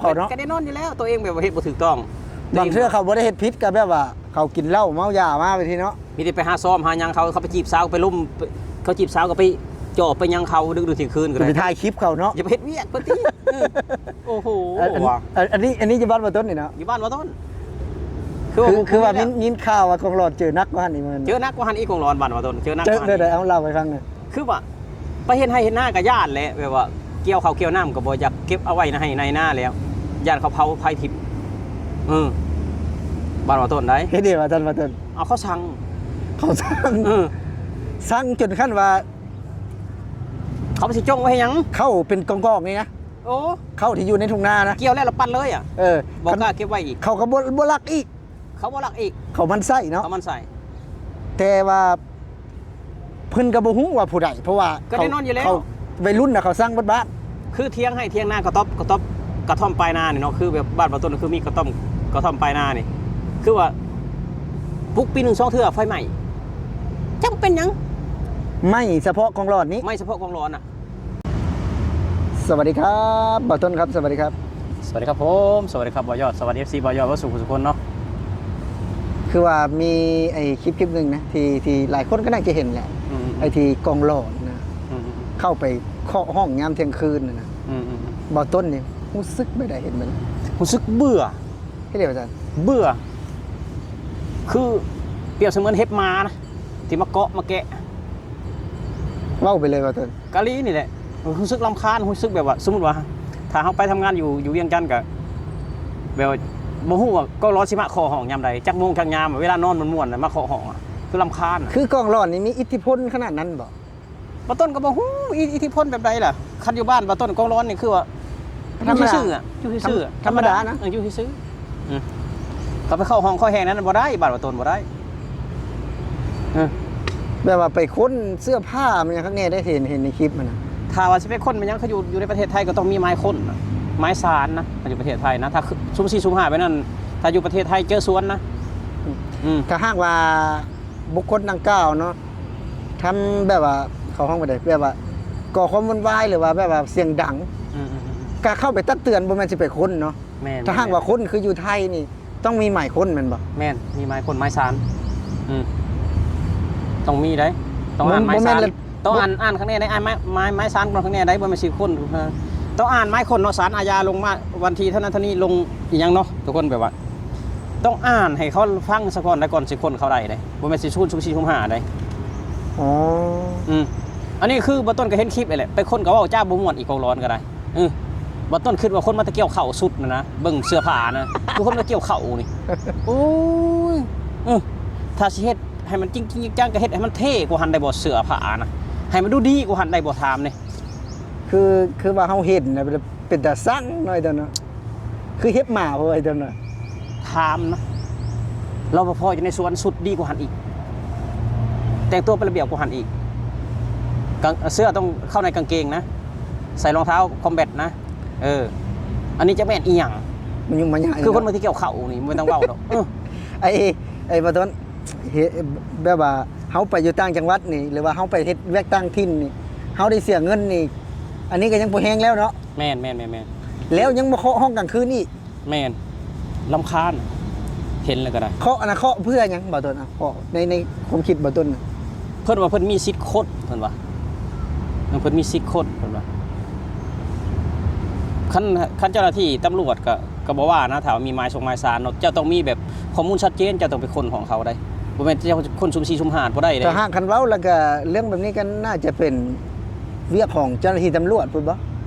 ເຂົາເນາະ ກໍແນ່ນອນຢູ່ແລ້ວ ຕົວເອງແບບວ່າເຮັດບໍ່ຖືກຕ້ອງ. ບາງເທື່ອເຂົາບໍ່ໄດ້ເຮັດຜິດ ກໍແບບວ່າເຂົາກິນເຫຼົ້າ ເມົາຢາມາແບບນີ້ເນາະ ມີແຕ່ໄປຫາຊອມຫາຫຍັງເຂົາ ເຂົາໄປຈີບສາວ ໄປລົມ ເຂົາຈີບສາວກໍໄປຈອບໄປຫຍັງເຂົາ ດຶກໆ ທ່ຽງຄືນກໍໄດ້ ໄປຖ່າຍຄລິບເຂົາເນາະ ຢ່າໄປເຮັດວຽກເພິ່ນຕິ. ເອີ ໂອ້ໂຫ ອັນ ອັນ ອັນນີ້ ອັນນີ້ຢູ່ບ້ານບໍ່ຕົ້ນນີ້ເນາະ ຢູ່ບ້ານບໍ່ຕົ້ນ. ຄື ຄືວ່າ ມີ ຍິນຂ່າວວ່າກອງຫຼອນເຈີໜັກກວ່າຫັ້ນອີກແມ່ນ ເຈີໜັກກວ່າຫັ້ນອີກ ກອງຫຼອນບ້ານບໍ່ຕົ້ນ ເຈີໜັກກວ່າຫັ້ນອີກ. ເອົາ ເລົ່າໃຫ້ຟັງແດ່. ຄືວ່າໄປເຮັດໄຮ່ເຮັດນາກໍຢ້ານແຫຼະ ແບບວ່າກ່ຽວເຂົ້າກ່ຽວນ້ຳກໍບໍ່ຢາກເກັບເອົາໄວ້ໃນໄຮ່ໃນນາແລ້ວ ຢ້ານເຂົາເຜົາໄຟຖິ້ມ. ເອີ ບ້ານວ່າຕົ້ນໃດ ເຮັດເດວ່າຊັ້ນວ່າຕົ້ນ ເອົາເຂົາສັ່ງ ເຂົາສັ່ງ ເອີ ສັ່ງຈົນຂັ້ນວ່າ ເຂົາຊິຈົ່ງໄວ້ໃຫ້ຫຍັງ ເຂົ້າເປັນກອງໆນີ້ນະ. ໂອ້ ເຂົ້າທີ່ຢູ່ໃນທົ່ງນານະ ກ່ຽວແລ້ວລະປັດເລີຍອະ. ເອີ ບໍ່ກ້າເກັບໄວ້ອີກ ເຂົາກໍບໍ່ ບໍ່ລັກອີກ ເຂົາບໍ່ລັກອີກ ເຂົາໝັ້ນໃຊ້ເນາະ ເຂົາໝັ້ນໃຊ້. ແຕ່ວ່າເພິ່ນກໍບໍ່ຮູ້ວ່າຜູ້ໃດ ເພາະວ່າ ກໍແນ່ນອນຢູ່ແລ້ວ ເຂົາໄວລຸ້ນນະ ເຂົາສັ່ງເບິດບ້ານ. ຄືຖຽງໄຮ່ຖຽງນາ ກະຕອບ ກະຕອບ ກະທ່ອມປາຍນານີ້ເນາະ ຄືແບບບ້ານບໍ່ຕົ້ນ ຄືມີກະຕອມ ກະທ່ອມປາຍນານີ້ ຄືວ່າປຸກປີໜຶ່ງສອງເທື່ອໄຟໄໝ້ ຈັກເປັນຫຍັງ ໄໝ້ສະເພາະກອງຫຼອນນີ້ ໄໝ້ສະເພາະກອງຫຼອນນະ. ສະຫວັດດີຄັບ ບ່າວຕົ້ນຄັບ ສະຫວັດດີຄັບ. ສະຫວັດດີຄັບຜົມ ສະຫວັດດີຄັບບ່າວຍອດ ສະຫວັດດີ ເອັຟຊີ ບ່າວຍອດ ເບິດສູ່ຜູ້ສູ່ຄົນເນາະ. ຄືວ່າມີໄອ້ຄລິບ ຄລິບໜຶ່ງນະ ທີ່ ທີ່ຫຼາຍຄົນກໍໜ້າຈະເຫັນແຫຼະ ອືມ ໄອ້ທີ່ກອງຫຼອນນະ ອືມ ເຂົ້າໄປເຄາະຫ້ອງຍາມທ່ຽງຄືນນະ ອືມ ບ່າວຕົ້ນນີ້ຮູ້ສຶກແບບໃດ ເຫັນມັນ ຮູ້ສຶກເບື່ອ ເຮັດແນວໃດ? ເບື່ອ ຄືປຽບສະເໝືອນເຫັບໝານະ ທີ່ມາເກາະມາແກະ ເວົ້າໄປເລີຍວ່າ ກະລີນີ້ແຫຼະ ຮູ້ສຶກລຳຄານ ຮູ້ສຶກແບບວ່າ ສົມມຸດວ່າ ຖ້າເຮົາໄປທຳງານຢູ່ ຢູ່ວຽງຈັນ ກະແບບວ່າບໍ່ຮູ້ວ່າກອງຫຼອນຊິມາເຄາະຫ້ອງຍາມໃດ ຈັກໂມງຈັກຍາມ ເວລານອນມ່ວນໆ ມາເຄາະຫ້ອງ ຄືລຳຄານ. ຄືກອງຫຼອນນີ້ມີອິດທິພົນຂະໜາດນັ້ນບໍ່? ບ່າວຕົ້ນກໍບໍ່ຮູ້ ອິ ອິດທິພົນແບບໃດລະ ຄັນຢູ່ບ້ານບ່າວຕົ້ນ ກອງຫຼອນນີ້ຄືວ່າ ທຳມະດາ ຢູ່ຊື່ໆ ຢູ່ຊື່ໆ ທຳມະດານະ ເອີ ຢູ່ຊື່ໆ ອືມ ກໍໄປເຂົ້າຫ້ອງເຂົ້າແຮ່ງນັ້ນບໍ່ໄດ້ ບ້ານບ່າວຕົ້ນບໍ່ໄດ້ ເອີ ແບບວ່າໄປຄົ້ນເສື້ອຜ້າມັນຫຍັງຄັກແນ່ໄດ໋ ເຫັນ ເຫັນໃນຄລິບຫັ້ນນະ. ຖ້າວ່າຊິໄປຄົ້ນມັນຫຍັງ ເຂົາຢູ່ ຢູ່ໃນປະເທດໄທກໍຕ້ອງມີໝາຍຄົ້ນນະ ໝາຍສານນະ ຄັນຢູ່ປະເທດໄທນະ ຖ້າຊຸ່ມສີ່ຊຸ່ມຫ້າໄປນັ້ນ ຖ້າຢູ່ປະເທດໄທເຈີສວນນະ ອືມ ອືມ ຖ້າຫາກວ່າ ບຸກຄົນດັ່ງກ່າວເນາະ ທຳແບບວ່າ ເຂົາຮ້ອງວ່າໃດ ແບບວ່າກໍ່ຄວາມວຸ່ນວາຍ ຫຼືວ່າແບບວ່າສຽງດັງ ອືມໆໆ ກະເຂົ້າໄປຕັກເຕືອນ ບໍ່ແມ່ນຊິໄປຄົ້ນເນາະ. ແມ່ນ ຖ້າຫາກວ່າຄົ້ນຄືຢູ່ໄທນີ້ ຕ້ອງມີໝາຍຄົ້ນແມ່ນບໍ່? ແມ່ນ ມີໝາຍຄົ້ນໝາຍສານ ອືມ ຕ້ອງມີໃດ໋ ຕ້ອງອ່ານໝາຍສານ ບໍ່ແມ່ນລະ ຕ້ອງອ່ານ ອ່ານຂ້າງໃນໃດ໋ ອ່ານໝາຍ ໝາຍ ໝາຍສານກ່ອນຂ້າງໃນໃດ໋ ບໍ່ແມ່ນຊິຄົ້ນ ຕ້ອງອ່ານໝາຍຄົ້ນເນາະ ສານອາຍາລົງມາວັນທີເທົ່ານັ້ນເທົ່ານີ້ ລົງອີ່ຫຍັງເນາະ ທຸກຄົນ ແບບວ່າ ຕ້ອງອ່ານໃຫ້ເຂົາຟັງສາກ່ອນ ແລ້ວກ່ອນຊິຄົ້ນເຂົາໄດ້ເດ້ ບໍ່ແມ່ນຊິຊູນຊຸ່ມສີ່ຊຸ່ມຫ້າໄດ້. ອໍ ອືມ ອັນນີ້ຄືບ່າວຕົ້ນກໍເຫັນຄລິບນີ້ແຫຼະ ໄປຄົ້ນກໍເວົ້າຈາບໍ່ມ່ວນອີກ ກອງຫຼອນກໍໄດ້. ເອີ ບ່າວຕົ້ນຄິດວ່າຄົນມາແຕ່ກ່ຽວເຂົ້າສຸດນະນະ ເບິ່ງເສື້ອຜ້ານະ ຄືຄົນມາກ່ຽວເຂົ້ານີ້ ໂອ້ຍ ເອີ ຖ້າຊິເຮັດໃຫ້ມັນຈິງໆຈັງໆ ກໍເຮັດໃຫ້ມັນເທ່ກວ່າຫັ້ນໄດ້ບໍ່ ເສື້ອຜ້ານະ ໃຫ້ມັນດູດີກວ່າຫັ້ນໄດ້ບໍ່ ຖາມແດ່. ຄື ຄືວ່າເຮົາເຫັນນະ ເປັນຕາຊັງໜ້ອຍຕົວເນາະ ຄືເຫັບໝາບໍ່ໄອ້ຕົວເນາະ ຖາມນະ ລປພ ຢູ່ໃນສວນຊຸດດີກວ່າຫັ້ນອີກ ແຕ່ງຕົວເປັນລະບຽບກວ່າຫັ້ນອີກ ກາງ ເສື້ອຕ້ອງເຂົ້າໃນກາງເກງນະ ໃສ່ລອງເທົ້າຄອມແບັດນະ ເອີ ອັນນີ້ຈັກແມ່ນອີ່ຫຍັງ ມາຫຍຸ້ງມາຫຍັງ ຄືຄົນມາແຕ່ກ່ຽວເຂົ້ານີ້ ບໍ່ຕ້ອງເວົ້າດອກ ເອີ ໄອ້ ໄອ້ ບໍ່ຕ້ອງ ເຮັດ ແບບວ່າເຮົາໄປຢູ່ຕ່າງຈັງຫວັດນີ້ ຫຼືວ່າເຮົາໄປເຮັດວຽກຕ່າງຖິ່ນນີ້ ເຮົາໄດ້ເສຍເງິນນີ້ ອັນນີ້ກໍຍັງບໍ່ແຮງແລ້ວເນາະ. ແມ່ນໆໆໆ ແລ້ວຍັງມາເຄາະຫ້ອງກາງຄືນອີກ. ແມ່ນ ລຳຄານ ເຫັນແລ້ວກໍໄດ້. ເຄາະ ອັນນັ້ນເຄາະເພື່ອຫຍັງ ບ່າວຕົ້ນ? ເຄາະໃນ ໃນຄວາມຄິດບ່າວຕົ້ນ ເພິ່ນວ່າເພິ່ນມີສິດຄົ້ນ ເພິ່ນວ່າ ເພິ່ນມີສິດຄົ້ນ ເພິ່ນວ່າ ຄັນ ຄັນເຈົ້າໜ້າທີ່ຕຳຫຼວດກໍ ກໍບໍ່ວ່ານະ ຖ້າວ່າມີໝາຍສົງໝາຍສານເນາະ ເຈົ້າຕ້ອງມີແບບຂໍ້ມູນຊັດເຈນ ເຈົ້າຕ້ອງໄປຄົ້ນຂອງເຂົາໄດ້ ບໍ່ແມ່ນເຈົ້າຄົ້ນຊຸ່ມສີ່ຊຸ່ມຫ້າບໍ່ໄດ້ເດ້. ຖ້າຫາກຄັນເວົ້າແລ້ວກໍ ເລື່ອງແບບນີ້ກໍໜ້າຈະເປັນວຽກຂອງເຈົ້າໜ້າທີ່ຕຳຫຼວດພຸ້ນບໍ່?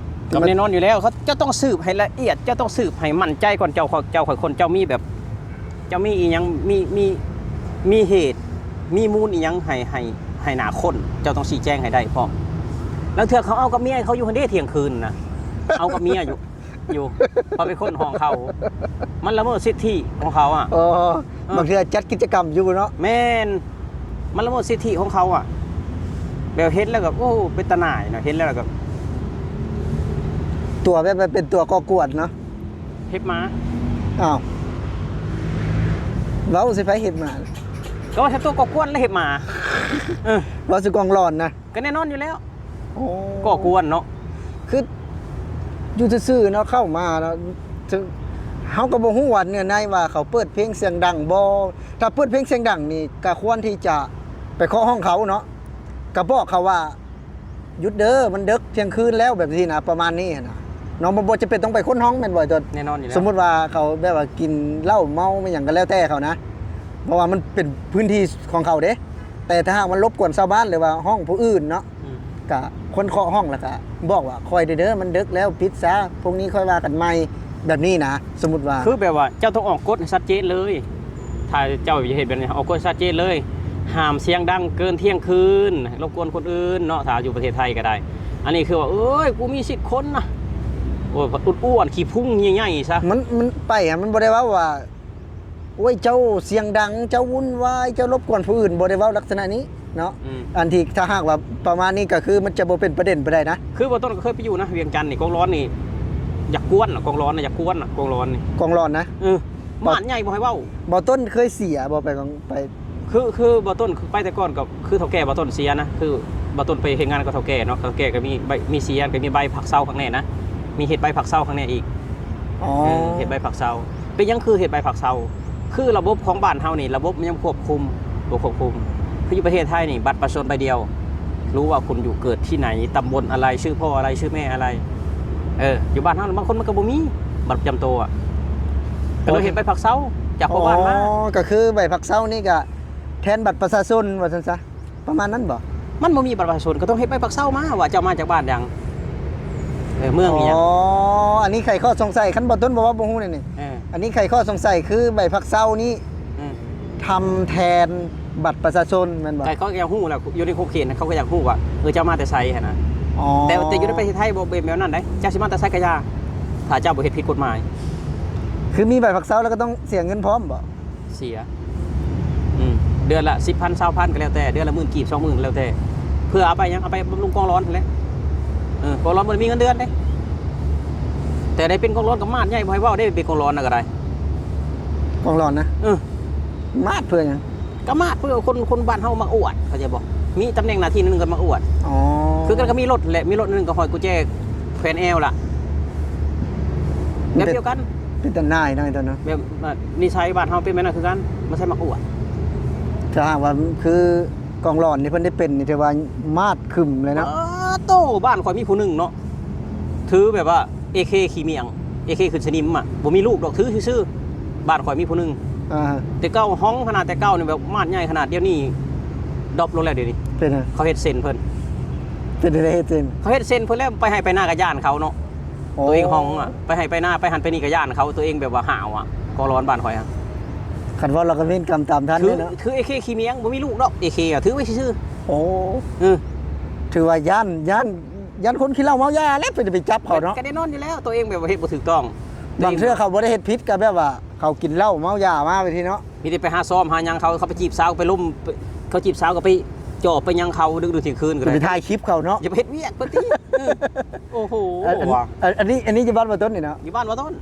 ກໍແນ່ນອນຢູ່ແລ້ວ ເຂົາ ເຈົ້າຕ້ອງສືບໃຫ້ລະອຽດ ເຈົ້າຕ້ອງສືບໃຫ້ໝັ້ນໃຈກ່ອນ ເຈົ້າ ເຈົ້າຄ່ອຍຄົ້ນ ເຈົ້າມີແບບ ເຈົ້າມີອີ່ຫຍັງ ມີ ມີ ມີເຫດ ມີມູນອີ່ຫຍັງໃຫ້ ໃຫ້ ໃຫ້ໜ້າຄົ້ນ ເຈົ້າຕ້ອງຊີ້ແຈງໃຫ້ໄດ້ພ້ອມ. ລາງເທື່ອເຂົາເອົາກັບເມຍເຂົາຢູ່ຫັ້ນເດ້ ທ່ຽງຄືນນະ ເອົາກັບເມຍຢູ່ ຢູ່ ເຂົາໄປຄົ້ນຫ້ອງເຂົາ ມັນລະເມີດສິດທິຂອງເຂົາອະ. ອໍ ເອີ ບາງເທື່ອຈັດກິດຈະກຳຢູ່ເນາະ. ແມ່ນ ມັນລະເມີດສິດທິຂອງເຂົາອະ ແບບເຫັນແລ້ວກໍ ໂອ້ ເປັນຕາໜ່າຍເນາະ ເຫັນແລ້ວກໍ ຕົວແບບ ແບບເປັນຕົວກໍ່ກວນເນາະ. ເຫັບໝາ. ອ້າວ ເວົ້າໃສ່ໃຜເຫັບໝາ? ກໍວ່າໃສ່ຕົວກໍ່ກວນແລະເຫັບໝາ. ເອີ ເວົ້າໃສ່ກອງຫຼອນນະ. ກໍແນ່ນອນຢູ່ແລ້ວ. ໂອ້ ກໍ່ກວນເນາະ. ຄືຢູ່ຊື່ໆເນາະ ເຂົ້າມາເນາະ ເຮົາກໍບໍ່ຮູ້ວ່າເນື້ອໃນວ່າເຂົາເປີດເພງສຽງດັງບໍ່. ຖ້າເປີດເພງສຽງດັງນີ້ກໍຄວນທີ່ຈະໄປເຄາະຫ້ອງເຂົາເນາະ, ກໍບອກເຂົາວ່າ ຢຸດເດີ ມັນເດິກ ທ່ຽງຄືນແລ້ວ ແບບຊີ້ນະ ປະມານນີ້ຫັ້ນນະເນາະ. ບໍ່ ບໍ່ຈຳເປັນຕ້ອງໄປຄົ້ນຫ້ອງແມ່ນບໍ່? ແນ່ນອນຢູ່ແລ້ວ. ສົມມຸດວ່າເຂົາແບບວ່າກິນເຫຼົ້າເມົາອີ່ຫຍັງກໍແລ້ວແຕ່ເຂົານະ, ເພາະວ່າມັນເປັນພື້ນທີ່ຂອງເຂົາເດ້. ແຕ່ຖ້າຫາກມັນລົບກວນຊາວບ້ານ ຫຼືວ່າຫ້ອງຜູ້ອື່ນເນາະ ອືມ ກະຄວນເຄາະຫ້ອງ ແລ້ວກະບອກວ່າ ຂ້ອຍເດີ ເດີ ມັນເດິກແລ້ວ ປິດຊະ ພວກນີ້ຄ່ອຍວ່າກັນໃໝ່ ແບບນີ້ນະ. ສົມມຸດວ່າ ຄືແບບວ່າເຈົ້າຕ້ອງອອກກົດໃຫ້ຊັດເຈນເລີຍ. ຖ້າເຈົ້າຈະເຮັດແບບນີ້ ອອກກົດຊັດເຈນເລີຍ, ຫ້າມສຽງດັງເກີນທ່ຽງຄືນ ລົບກວນຄົນອື່ນເນາະ. ຖ້າຢູ່ປະເທດໄທກໍໄດ້. ອັນນີ້ຄືວ່າ ເອີຍ ກູມີສິດຄົນນະ ໂອ້ຍ ອ້ວນໆ ຂີ້ພຸງໃຫຍ່ໆຊະ. ມັນ ມັນໄປຫັ້ນ ມັນບໍ່ໄດ້ເວົ້າວ່າ ໂອ້ຍ ເຈົ້າສຽງດັງ ເຈົ້າວຸ່ນວາຍ ເຈົ້າລົບກວນຜູ້ອື່ນ ບໍ່ໄດ້ເວົ້າລັກສະນະນີ້ເນາະ. ອືມ ອັນທີ່ຖ້າຫາກວ່າປະມານນີ້ ກໍຄືມັນຈະບໍ່ເປັນປະເດັນປານໃດນະ. ຄືບ່າວຕົ້ນກໍເຄີຍໄປຢູ່ນະ ວຽງຈັນນີ້ ກອງລອນນີ້ຢາກກວນນະ ກອງລອນນະ ຢາກກວນນະ ກອງລອນນີ້ ກອງລອນນະ. ເອີ ບ້ານໃຫຍ່ບໍ່ໃຫ້ເວົ້າ. ບ່າວຕົ້ນເຄີຍເສຍບໍ່ ໄປກອງ ໄປ ຄື ຄືບ່າວຕົ້ນໄປແຕ່ກ່ອນ ກໍຄືເຖົ້າແກ່ບ່າວຕົ້ນເສຍນະ. ຄືບ່າວຕົ້ນໄປເຮັດງານກັບເຖົ້າແກ່ເນາະ, ເຖົ້າແກ່ກໍມີໃບ ມີເສຍ ກໍມີໃບພັກເຊົາຂ້າງແນ່ນະ, ມີເຮັດໃບພັກເຊົາຂ້າງແນ່ອີກ. ອໍ ເອີ ເຮັດໃບພັກເຊົາ. ເປັນຫຍັງຄືເຮັດໃບພັກເຊົາ? ຄືລະບົບຂອງບ້ານເຮົານີ້ ລະບົບມັນຍັງຄວບຄຸມ ບໍ່ຄວບຄຸມ. ຄືຢູ່ປະເທດໄທນີ້ ບັດປະຊາຊົນໃບດຽວ ຮູ້ວ່າຄຸນຢູ່ເກີດທີ່ໃນ ຕຳບົນອະໄລ ຊື່ພໍ່ອະໄລ ຊື່ແມ່ອະໄລ. ເອີ ຢູ່ບ້ານເຮົາບາງຄົນມັນກໍບໍ່ມີບັດປະຈຳໂຕອະ ກໍເລີຍເຮັດໃບພັກເຊົາຈາກພໍ່ບ້ານມາ. ອໍ ກໍຄືໃບພັກເຊົານີ້ກໍແທນບັດປະຊາຊົນວ່າຊັ້ນຊະ. ປະມານນັ້ນບໍ່? ມັນບໍ່ມີບັດປະຊາຊົນ ກໍຕ້ອງເຮັດໃບພັກເຊົາມາວ່າເຈົ້າມາຈາກບ້ານຫຍັງ ເອີ ເມືອງອີ່ຫຍັງ. ອໍ ອັນນີ້ໄຂຂໍ້ສົງໄສ ຄັນບໍ່ຕົ້ນບໍ່ເວົ້າບໍ່ຮູ້ແນວນີ້. ເອີ ອັນນີ້ໄຂຂໍ້ສົງໄສ ຄືໃບພັກເຊົານີ້ ເອີ ທຳແທນບັດປະຊາຊົນແມ່ນບໍ່? ກໍເຂົາກໍຢາກຮູ້ແຫຼະ ຢູ່ໃນຂົງເຂດເຂົາກໍຢາກຮູ້ວ່າ ເອີ ເຈົ້າມາແຕ່ໃສຫັ້ນນະ. ອໍ ແຕ່ ແຕ່ຢູ່ໃນປະເທດໄທບໍ່ເປັນແບບນັ້ນໃດ໋ ເຈົ້າຊິມາແຕ່ໃສກໍຢ່າ ຖ້າເຈົ້າບໍ່ເຮັດຜິດກົດໝາຍ. ຄືມີໃບພັກເຊົາແລ້ວກໍຕ້ອງເສຍເງິນພ້ອມບໍ່? ເສຍ ອືມ ເດືອນລະສິບພັນ ຊາວພັນ ກໍແລ້ວແຕ່ ເດືອນລະໝື່ນກີບ ສອງໝື່ນ ແລ້ວແຕ່ ເພື່ອເອົາໄປຫຍັງ? ເອົາໄປບຳລຸງກອງລອນຫັ້ນແຫຼະ. ເອີ ກອງລອນບໍ່ໄດ້ມີເງິນເດືອນເດ້ ແຕ່ໄດ້ເປັນກອງລອນກໍມາດໃຫຍ່ ບໍ່ໃຫ້ເວົ້າເດ້ ເປັນກອງລອນນະກໍໄດ້. ກອງລອນນະ? ເອີ ມາດເພື່ອຫຍັງ? ກໍມາດເພື່ອຄົນ ຄົນບ້ານເຮົາມັກອວດ ເຂົ້າໃຈບໍ່? ມີຕຳແໜ່ງໜ້າທີ່ໜຶ່ງກໍມັກອວດ. ອໍ ຄືກັນກໍມີລົດແຫຼະ ມີລົດໜຶ່ງກໍຫ້ອຍກຸນແຈແຂວນແອວລະ ແບບດຽວກັນ. ເປັນຕາໜ່າຍເນາະ ຕອນນັ້ນ ແບບ ນິໄສບ້ານເຮົາເປັນແບບນັ້ນຄືກັນ ບໍ່ໃຊ່ມັກອວດ. ຖ້າຫາກວ່າຄືກອງຫຼອນນີ້ເພິ່ນໄດ້ເປັນນີ້ ຖືວ່າມາດຄຶມເລີຍເນາະ. ປາໂຕ ບ້ານຂ້ອຍມີຜູ້ໜຶ່ງເນາະ ຖືແບບວ່າເອເຄຂີ້ໝ້ຽງ ເອເຄຂຶ້ນສະໜິມອະ ບໍ່ມີລູກດອກ ຖືຊື່ໆ. ບ້ານຂ້ອຍມີຜູ້ໜຶ່ງ ອ່າ ແຕ່ເກົ່າຫ້ອງຂະໜາດ ແຕ່ເກົ່ານີ້ແບບມາດໃຫຍ່ຂະໜາດ ດຽວນີ້ດຣອບລົງແລ້ວ ດຽວນີ້. ເປັນຫຍັງ? ເຂົາເຮັດເຊັນເພິ່ນ. ເປັນໃດເຮັດເຊັນ? ເຂົາເຮັດເຊັນເພິ່ນແລ້ວ ໄປໄຮ່ໄປນາກໍຢ້ານເຂົາເນາະ. ໂອ້ ຕົວເອງຫ້ອງອະ ໄປໄຮ່ໄປນາ ໄປຫັ້ນໄປນີ້ກໍຢ້ານເຂົາ ຕົວເອງແບບວ່າຫ້າວອະ ກໍຮ້ອນບ້ານຂ້ອຍອະ. ຄັນເວົ້າແລ້ວກໍເວນກຳຕາມທັນເດ້ເນາະ. ຖືເອເຄຂີ້ໝ້ຽງ ບໍ່ມີລູກດອກ ເອເຄອະ ຖືໄວ້ຊື່ໆ. ໂອ້ ເອີ ຖືວ່າຢ້ານ ຢ້ານ ຢ້ານຄົນຂີ້ເຫຼົ້າເມົາຢາແຫຼະ ເພິ່ນຈະໄປຈັບເຂົາເນາະ. ກໍແນ່ນອນຢູ່ແລ້ວ ຕົວເອງແບບວ່າເຮັດບໍ່ຖືກຕ້ອງ. ບາງເທື່ອເຂົາບໍ່ໄດ້ເຮັດຜິດ ກໍແບບວ່າເຂົາກິນເຫຼົ້າເມົາຢາມາໄປຊີ້ເນາະ. ມີແຕ່ໄປຫາຊອມຫາຫຍັງເຂົາ ເຂົາໄປຈີບສາວ ໄປລົມ ເຂົາຈີບສາວກໍໄປຈອບໄປຫຍັງເຂົາ ດຶກໆທ່ຽງຄືນກໍໄດ້ ໄປຖ່າຍຄລິບເຂົາເນາະ ຢ່າໄປເຮັດວຽກເພິ່ນຕິ. ເອີ ໂອ້ໂຫ ອັນ ອັນ ອັນ ອັນນີ້ ອັນນີ້ຢູ່ບ້ານບ່າວຕົ້ນນີ້ເນາະ? ຢູ່ບ້ານບ່າວຕົ້ນ.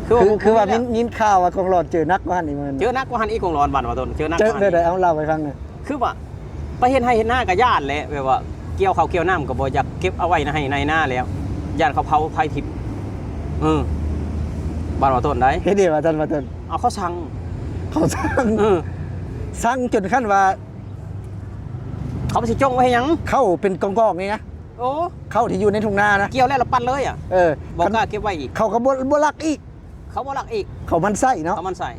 ຄື ຄືວ່າ ຄືວ່າມີ ຍິນ ຍິນຂ່າວວ່າກອງຫຼອນເຈີໜັກກວ່າຫັ້ນອີກແມ່ນບໍ່? ເຈີໜັກກວ່າຫັ້ນອີກ ກອງຫຼອນບ້ານບ່າວຕົ້ນ ເຈີໜັກກວ່າຫັ້ນອີກ. ເຈີແນວໃດ? ເອົາເລົ່າໃຫ້ຟັງແດ່. ຄືວ່າໄປເຮັດໄຮ່ເຮັດນາກໍຢ້ານແຫຼະ ແບບວ່າກ່ຽວເຂົ້າກ່ຽວນ້ຳກໍບໍ່ຢາກເກັບເອົາໄວ້ໃນໄຮ່ໃນນາແລ້ວ ຢ້ານເຂົາເຜົາໄຟຖິ້ມ. ເອີ ບ້ານບ່າວຕົ້ນໃດ໋. ເຮັດເດ ວ່າຊັ້ນ ວ່າຊັ້ນ. ເອົາ ເຂົາສັ່ງ ເຂົາສັ່ງ. ເອີ ສັ່ງຈົນຂັ້ນວ່າ ເຂົາຊິຈົ່ງໄວ້ເຮັດຫຍັງ? ເຂົ້າເປັນກອງໆນີ້ນະ. ໂອ້ ເຂົ້າທີ່ຢູ່ໃນທົ່ງນານະ ກ່ຽວແລ້ວລະປັດເລີຍອະ. ເອີ ບໍ່ກ້າເກັບໄວ້ອີກ. ເຂົາກໍບໍ່ ບໍ່ລັກອີກ. ເຂົາບໍ່ລັກອີກ ເຂົາໝັ້ນໃຊ້ເນາະ ເຂົາໝັ້ນໃຊ້.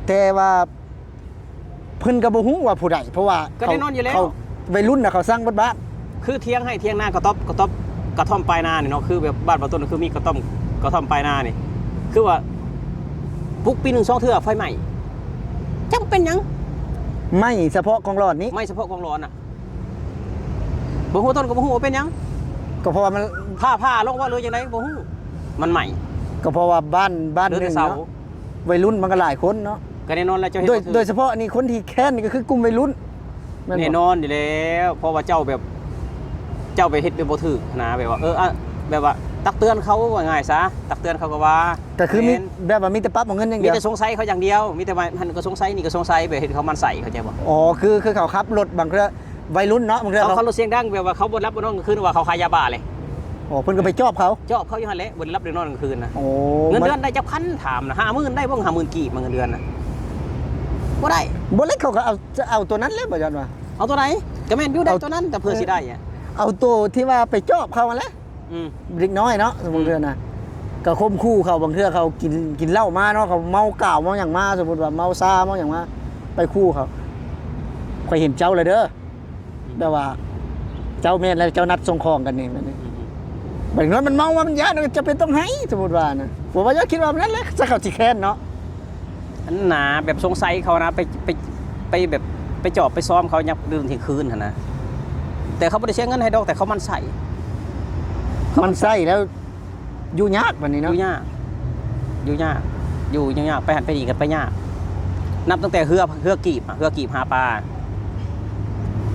ແຕ່ວ່າເພິ່ນກໍບໍ່ຮູ້ວ່າຜູ້ໃດ ເພາະວ່າ ກໍແນ່ນອນຢູ່ແລ້ວ ເຂົາໄວລຸ້ນນະ ເຂົາສັ່ງເບິດບ້ານ. ຄືຖຽງໄຮ່ຖຽງນາ ກະຕອບ ກະຕອບ ກະທ່ອມປາຍນານີ້ເນາະ ຄືແບບບ້ານບ່າວຕົ້ນ ຄືມີກະຕອມ ກະທ່ອມປາຍນານີ້ ຄືວ່າປຸກປີໜຶ່ງສອງເທື່ອໄຟໄໝ້ ຈັກເປັນຫຍັງ. ໄໝ້ສະເພາະກອງຫຼອນນີ້? ໄໝ້ສະເພາະກອງຫຼອນນະ. ບໍ່ຮູ້ຕົ້ນກໍບໍ່ຮູ້ວ່າເປັນຫຍັງ ກໍເພາະວ່າມັນ ຜ່າ ຜ່າລົງວ່າ ຫຼືຈັ່ງໃດບໍ່ຮູ້ ມັນໄໝ້. ກໍເພາະວ່າບ້ານ ບ້ານໜຶ່ງເນາະ ໄວລຸ້ນມັນກໍຫຼາຍຄົນເນາະ. ກໍແນ່ນອນແລ້ວ ເຈົ້າເຮັດ ໂດຍ ບໍ່ຖືກ ໂດຍສະເພາະນີ້ຄົນທີ່ແຄ້ນນີ້ກໍຄືກຸ່ມໄວລຸ້ນ. ແນ່ນອນຢູ່ແລ້ວ ເພາະວ່າເຈົ້າແບບ ເຈົ້າໄປເຮັດແບບບໍ່ຖືກນະ ແບບວ່າ ເອີ ອະ ແບບວ່າຕັກເຕືອນເຂົາ ວ່າງ່າຍຊະ ຕັກເຕືອນເຂົາກໍວ່າ ກໍຄືມີ ແມ່ນ ແບບວ່າມີແຕ່ປັບເອົາເງິນຢ່າງດຽວ ມີແຕ່ສົງໄສເຂົາຢ່າງດຽວ ມີແຕ່ວ່າຫັ້ນກໍສົງໄສ ນີ້ກໍສົງໄສ ແບບເຮັດເຂົາໝັ້ນໃຊ້ ເຂົ້າໃຈບໍ່? ອໍ ຄື ຄືເຂົາຂັບລົດບາງເທື່ອ ໄວລຸ້ນເນາະ ບາງເທື່ອເຂົາ ເຂົາຂັບລົດສຽງດັງ ແບບວ່າເຂົາບໍ່ຫຼັບບໍ່ນອນກາງຄືນ ວ່າເຂົາຂາຍຢາບ້າເລີຍ. ອໍ ເພິ່ນກໍໄປຈອບເຂົາ ຈອບເຂົາຢູ່ຫັ້ນແຫຼະ ບໍ່ໄດ້ຫຼັບໄດ້ນອນກາງຄືນນະ. ໂອ້ ເງິນເດືອນໄດ້ຈັກພັນ ຖາມນະ ຫ້າໝື່ນໄດ້ບໍ່ ຫ້າໝື່ນກີບມາເງິນເດືອນນະ ບໍ່ໄດ້. ບໍ່ໄດ້ ເຂົາກໍເອົາ ຈະເອົາຕົວນັ້ນແຫຼະ ບໍ່ຍ້ອນວ່າ ເອົາຕົວໃດ? ກໍແມ່ນຢູ່ ໄດ້ຕົວນັ້ນ ແຕ່ເພື່ອຊິໄດ້ອະ ເອົາໂຕທີ່ວ່າໄປຈອບເຂົາຫັ້ນແຫຼະ. ອືມ ເດັກນ້ອຍເນາະ ບາງເທື່ອນະ ກໍຂົ່ມຂູ່ເຂົາ ບາງເທື່ອເຂົາກິນ ກິນເຫຼົ້າມາເນາະ ເຂົາເມົາກາວເມົາຫຍັງມາ ສົມມຸດວ່າເມົາຊາເມົາຫຍັງມາ ໄປຂູ່ເຂົາ ຂ້ອຍເຫັນເຈົ້າແລ້ວເດີ ແບບວ່າເຈົ້າແມ່ນແລ້ວ ເຈົ້ານັດສົ່ງຂອງກັນນີ້ ແບບນີ້ ອືມ ບາດນີ້ມັນເມົາວ່າມັນຢ້ານ ຈຳເປັນຕ້ອງໃຫ້ ສົມມຸດວ່ານະ ບໍ່ວ່າຢ່າຄິດວ່າແມ່ນແຫຼະ ຈະເຂົາຊິແຄ້ນເນາະ. ອັນນະ ແບບສົງໄສເຂົານະ ໄປ ໄປ ໄປແບບ ໄປຈອບໄປຊ້ອມເຂົາ ຍັບດື່ມທ່ຽງຄືນຫັ້ນນະ ແຕ່ເຂົາບໍ່ໄດ້ເສຍເງິນໃຫ້ດອກ ແຕ່ເຂົາໝັ້ນໄສ້ ໝັ້ນໄສ້ແລ້ວ ຢູ່ຍາກບາດນີ້ເນາະ ຢູ່ຍາກ ຢູ່ຍາກ ຢູ່ຍາກ ໄປຫັ້ນໄປນີ້ກໍໄປຍາກ ນັບຕັ້ງແຕ່ເຮືອ ເຮືອກີບ ເຮືອກີບຫາປາ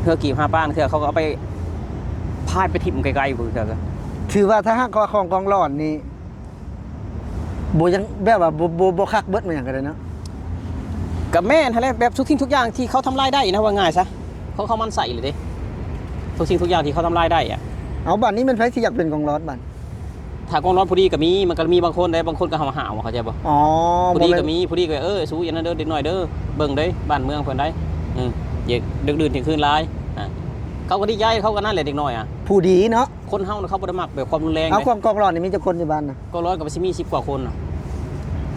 ເຮືອກີບຫາປາ ເທື່ອເຂົາກໍເອົາໄປ ພາຍໄປຖິ້ມໄກໆ ເທື່ອກໍ ຖືວ່າຖ້າຫາກວ່າຂອງກອງຫຼອນນີ້ ບໍ່ຍັງ ແບບວ່າບໍ່ ບໍ່ ບໍ່ຄັກເບິດ ແມ່ນຫຍັງກໍໄດ້ເນາະ. ກໍແມ່ນຫັ້ນແຫຼະ ແບບທຸກສິ່ງທຸກຢ່າງທີ່ເຂົາທຳລາຍໄດ້ນະ ວ່າງ່າຍຊະ ເຂົາ ເຂົາໝັ້ນໄສ້ເລີຍເດ້ ທຸກສິ່ງທຸກຢ່າງທີ່ເຂົາທຳລາຍໄດ້ອະ. ເອົາ ບາດນີ້ແມ່ນໃຜຊິຢາກເປັນກອງຫຼອນບາດ? ຖ້າກອງຫຼອນຜູ້ດີກໍມີ ມັນກໍມີບາງຄົນເດ້ ບາງຄົນກໍຫ້າວໆ ເຂົາໃຈບໍ່? ອໍ ຜູ້ດີກໍມີ ຜູ້ດີກໍ ເອີ ສູ້ຢ່າງນັ້ນເດີ ເດັກນ້ອຍເດີ ເບິ່ງເດີ ບ້ານເມືອງເພິ່ນໃດ ອືມ ເດັກ ດຶກດື່ນທ່ຽງຄືນຫຼາຍ ອ່າ ເຂົາກໍດີໃຈ ເຂົາກໍນັ້ນແຫຼະ ເດັກນ້ອຍອະ ຜູ້ດີເນາະ. ຄົນເຮົານະ ເຂົາບໍ່ໄດ້ມັກແບບຄວາມຮຸນແຮງ ເອົາ ເດ້ ກອງ ກອງຫຼອນນີ້ມີຈັກຄົນຢູ່ບ້ານນະ? ກອງຫຼອນກໍຊິມີສິບກວ່າຄົນນະ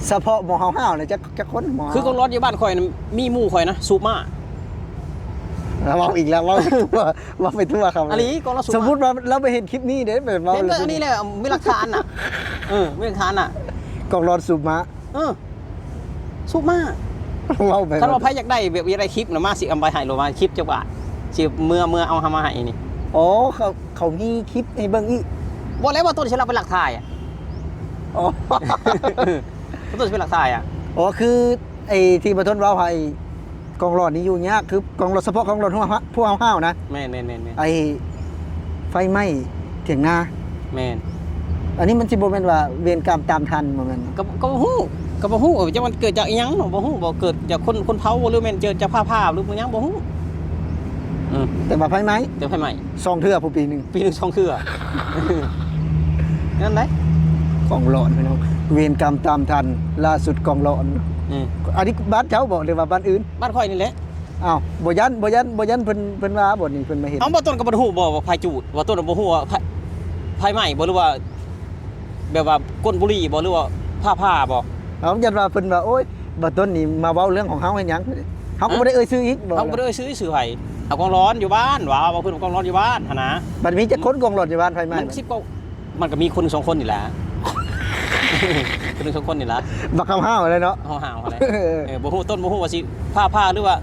ສະເພາະໝໍເຮົາໆນະ ຈັກ ຈັກຄົນໝໍ? ຄືກອງຫຼອນຢູ່ບ້ານຂ້ອຍນະ ມີໝູ່ຂ້ອຍນະ ສູບມ້າ ລາວເວົ້າອີກແລ້ວ ເວົ້າໄປທົ່ວ ເວົ້າໄປທົ່ວເຂົາ ອີ່ຫຼີ ກອງຫຼອນສູບມ້າ ສົມມຸດວ່າລາວໄປເຫັນຄລິບນີ້ເດ້ ແບບເວົ້າ ເຫັນອັນນີ້ແຫຼະ ມີຫຼັກຖານນະ ເອີ ມີຫຼັກຖານນະ ກອງຫຼອນສູບມ້າ ເອີ ສູບມ້າ ເວົ້າໄປ ຄັນວ່າໃຜຢາກໄດ້ແບບຢາກໄດ້ຄລິບນະ ມາຊິເອົາໄປໃຫ້ໂລດ ມາຄລິບຈັກບາດ ຊິເມືອ ເມືອເອົາເອົາມາໃຫ້ນີ້. ອໍ ເຂົາ ເຂົາມີຄລິບໃຫ້ເບິ່ງອີກ ບໍ່ແລ້ວ ວ່າຕົ້ນຊິເອົາໄປລັກຖ່າຍອະ. ອໍ ວ່າຕົ້ນຊິເປັນລັກຖ່າຍອະ. ອໍ ຄືໄອ້ທີ່ບໍ່ທົນເວົ້າໃຫ້ ກອງຫຼອນນີ້ຢູ່ຍາກ ຄືກອງຫຼອນ ສະເພາະກອງຫຼອນພວກເຮົາຫ້າວນະ. ແມ່ນໆໆໆ ໄອ້ໄຟໄໝ້ຖຽງນາ. ແມ່ນ. ອັນນີ້ມັນຊິບໍ່ແມ່ນວ່າເວນກຳຕາມທັນບໍ່ແມ່ນ? ກໍ ກໍບໍ່ຮູ້ ກໍບໍ່ຮູ້ ເອີ ຈັກມັນເກີດຈາກອີ່ຫຍັງເນາະ ບໍ່ຮູ້ ບໍ່ເກີດຈາກຄົນ ຄົນເຜົາບໍ່ ຫຼືແມ່ນເກີດຈາກຟ້າຜ່າ ຫຼືແມ່ນຫຍັງບໍ່ຮູ້. ອືມ ແຕ່ວ່າໄຟໄໝ້ ແຕ່ໄຟໄໝ້ສອງເທື່ອ ຜູ້ປີໜຶ່ງ ປີໜຶ່ງສອງເທື່ອ. ນັ້ນໃດ໋ ກອງຫຼອນພີ່ນ້ອງ ເວນກຳຕາມທັນ ລ່າສຸດກອງຫຼອນ. ອືມ ອັນນີ້ບ້ານເຈົ້າບໍ່ ຫຼືວ່າບ້ານອື່ນ? ບ້ານຂ້ອຍນີ້ແຫຼະ. ອ້າວ ບໍ່ຢ້ານ ບໍ່ຢ້ານ ບໍ່ຢ້ານເພິ່ນ ເພິ່ນວ່າບໍ່ນີ້ ເພິ່ນມາເຫັນ? ເອົ້າ ບໍ່ຕົ້ນກໍບໍ່ຮູ້ບໍ່ວ່າໄຟຈູດ ບໍ່ຕົ້ນບໍ່ຮູ້ວ່າໄຟ ໄຟໄໝ້ບໍ່ ຫຼືວ່າແບບວ່າກົ້ນບຸຫຼີ່ບໍ່ ຫຼືວ່າຟ້າຜ່າບໍ່? ເອົ້າ ຢ້ານວ່າເພິ່ນວ່າ ໂອ້ຍ ບໍ່ຕົ້ນນີ້ມາເວົ້າເລື່ອງຂອງເຮົາເຮັດຫຍັງ ເຮົາກໍບໍ່ໄດ້ເອີ່ຍຊື່ອີກ. ເຮົາກໍບໍ່ໄດ້ເອີ່ຍຊື່ຊື່ໃຜ ເອົາກອງຫຼອນຢູ່ບ້ານ ວ່າເວົ້າເພິ່ນກອງຫຼອນຢູ່ບ້ານຫັ້ນນະ. ບັດມີຈັກຄົນກອງຫຼອນຢູ່ບ້ານໄຟໄໝ້? ມັນສິບກວ່າ ມັນກໍມີຄົນໜຶ່ງສອງຄົນນີ້ແຫຼະ ຄົນໜຶ່ງສອງຄົນນີ້ລະ ບັກຫ້າວໆ ຫັ້ນແຫຼະເນາະ ຫ້າວໆ ຫັ້ນແຫຼະ. ເອີ ບໍ່ຮູ້ຕົ້ນ ບໍ່ຮູ້ວ່າຊິຟ້າຜ່າ ຫຼືວ່າ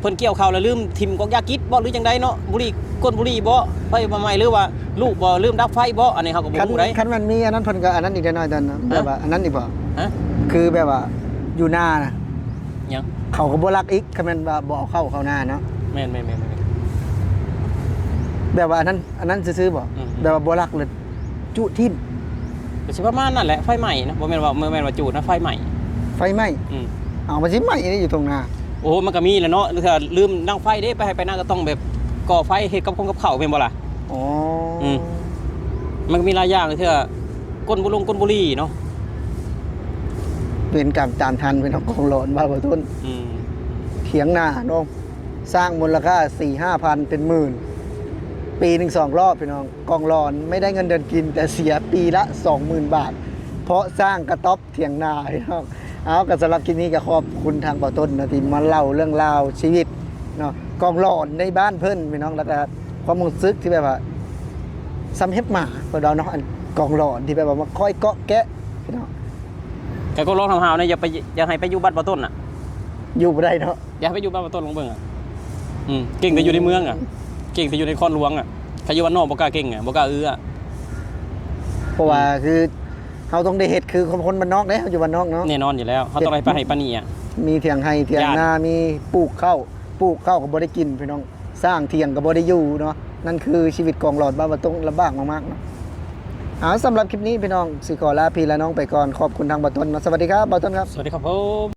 ເພິ່ນກ່ຽວເຂົ້າແລ້ວລືມຖິ້ມກອກຢາກິດບໍ່ ຫຼືຈັ່ງໃດເນາະ ບຸຫຼີ່ ກົ້ນບຸຫຼີ່ບໍ່ ໄຟບໍ່ໄໝ້ ຫຼືວ່າລູກບໍ່ ລືມດັບໄຟບໍ່ ອັນນີ້ເຮົາກໍບໍ່ຮູ້ໃດ໋. ຄັນ ຄັນມັນມີອັນນັ້ນ ເພິ່ນກໍອັນນັ້ນອີກແດ່ໜ້ອຍ ຕອນນັ້ນ ຮະ ແບບວ່າອັນນັ້ນນີ້ບໍ່ ຮະ ຄືແບບວ່າຢູ່ນານະ ຫຍັງ ເຂົາກໍບໍ່ລັກອີກ ຄັນແມ່ນວ່າບໍ່ເອົາເຂົ້າເຂົ້ານາເນາະ. ແມ່ນໆໆໆ ແບບວ່າອັນນັ້ນ ອັນນັ້ນຊື່ໆບໍ່? ອືມໆ ແບບວ່າບໍ່ລັກເລີຍ ຈູດຖິ້ມ ກໍຊິປະມານນັ້ນແຫຼະ ໄຟໄໝ້ນະ ບໍ່ແມ່ນວ່າ ບໍ່ແມ່ນວ່າຈູດນະ ໄຟໄໝ້ ໄຟໄໝ້. ອືມ ເອົາ ມັນຊິໄໝ້ຢູ່ທົ່ງນາ. ໂອ້ ມັນກໍມີແຫຼະເນາະ ເທື່ອລືມດັງໄຟເດ້ ໄປໄຮ່ໄປນາກໍຕ້ອງແບບກໍ່ໄຟເຮັດກັບຄົງກັບເຂົ້າ ແມ່ນບໍ່ລະ? ອໍ ອືມ ມັນກໍມີຫຼາຍຢ່າງ ເທື່ອກົ້ນບຸລົງກົ້ນບຸຫຼີ່ເນາະ. ເປັນການຕາມທັນເປັນຂອງກອງຫຼອນວ່າບໍ່ຕົ້ນ. ອືມ ຖຽງນາເນາະ ສ້າງມູນລະຄ່າສີ່ຫ້າພັນເປັນໝື່ນ ປີໜຶ່ງສອງລອບພີ່ນ້ອງ. ກອງຫຼອນໄມ່ໄດ້ເງິນເດືອນກິນ ແຕ່ເສຍປີລະສອງໝື່ນບາດ ເພາະສ້າງກະຕ໊ອບຖຽງນາພີ່ນ້ອງ. ເອົາ ກໍສຳລັບຄລິບນີ້ກໍຂອບຄຸນທາງບໍ່ຕົ້ນເນາະ ທີ່ມາເລົ່າເລື່ອງລາວຊີວິດເນາະ ກອງຫຼອນໃນບ້ານເພິ່ນພີ່ນ້ອງ ແລ້ວກໍຄວາມຮູ້ສຶກທີ່ແບບວ່າຊ່ຳເຫັບໝາເພິ່ນເວົ້າເນາະ ອັນກອງຫຼອນທີ່ແບບວ່າມາຄອຍເກາະແກະພີ່ນ້ອງ. ແຕ່ກອງຫຼອນຂອງເຮົານີ້ ຢ່າໄປ ຢ່າໃຫ້ໄປຢູ່ບ້ານບໍ່ຕົ້ນນະ ຢູ່ບໍ່ໄດ້ເນາະ. ຢາກໃຫ້ໄປຢູ່ບ້ານບໍ່ຕົ້ນລອງເບິ່ງອະ. ອືມ ເກັ່ງແຕ່ຢູ່ໃນເມືອງອະ ເກັ່ງແຕ່ຢູ່ໃນຄອນຫຼວງອະ ຖ້າຢູ່ບ້ານນອກບໍ່ກ້າເກັ່ງອະ ບໍ່ກ້າເອື້ອ. ເພາະວ່າ ອືມ ຄືເຮົາຕ້ອງໄດ້ເຮັດຄືຄົນ ຄົນບ້ານນອກເດ້ ເຮົາຢູ່ບ້ານນອກເນາະ. ແນ່ນອນຢູ່ແລ້ວ ເຮົາຕ້ອງໄດ້ປານໃຫ້ປານນີ້ອະ ມີຖຽງໄຮ່ຖຽງນາ ມີປູກເຂົ້າ ປູກເຂົ້າກໍບໍ່ໄດ້ກິນພີ່ນ້ອງ ສ້າງຖຽງກໍບໍ່ໄດ້ຢູ່ເນາະ. ນັ້ນຄືຊີວິດກອງຫຼອນບ້ານບໍ່ຕົ້ນ ລຳບາກມາກໆເນາະ. ເອົາ ສຳລັບຄລິບນີ້ພີ່ນ້ອງ ຊິຂໍລາພີ່ລານ້ອງໄປກ່ອນ ຂອບຄຸນທາງບໍ່ຕົ້ນເນາະ. ສະຫວັດດີຄັບ ບໍ່ຕົ້ນຄັບ. ສະຫວັດດີຄັບຜົມ.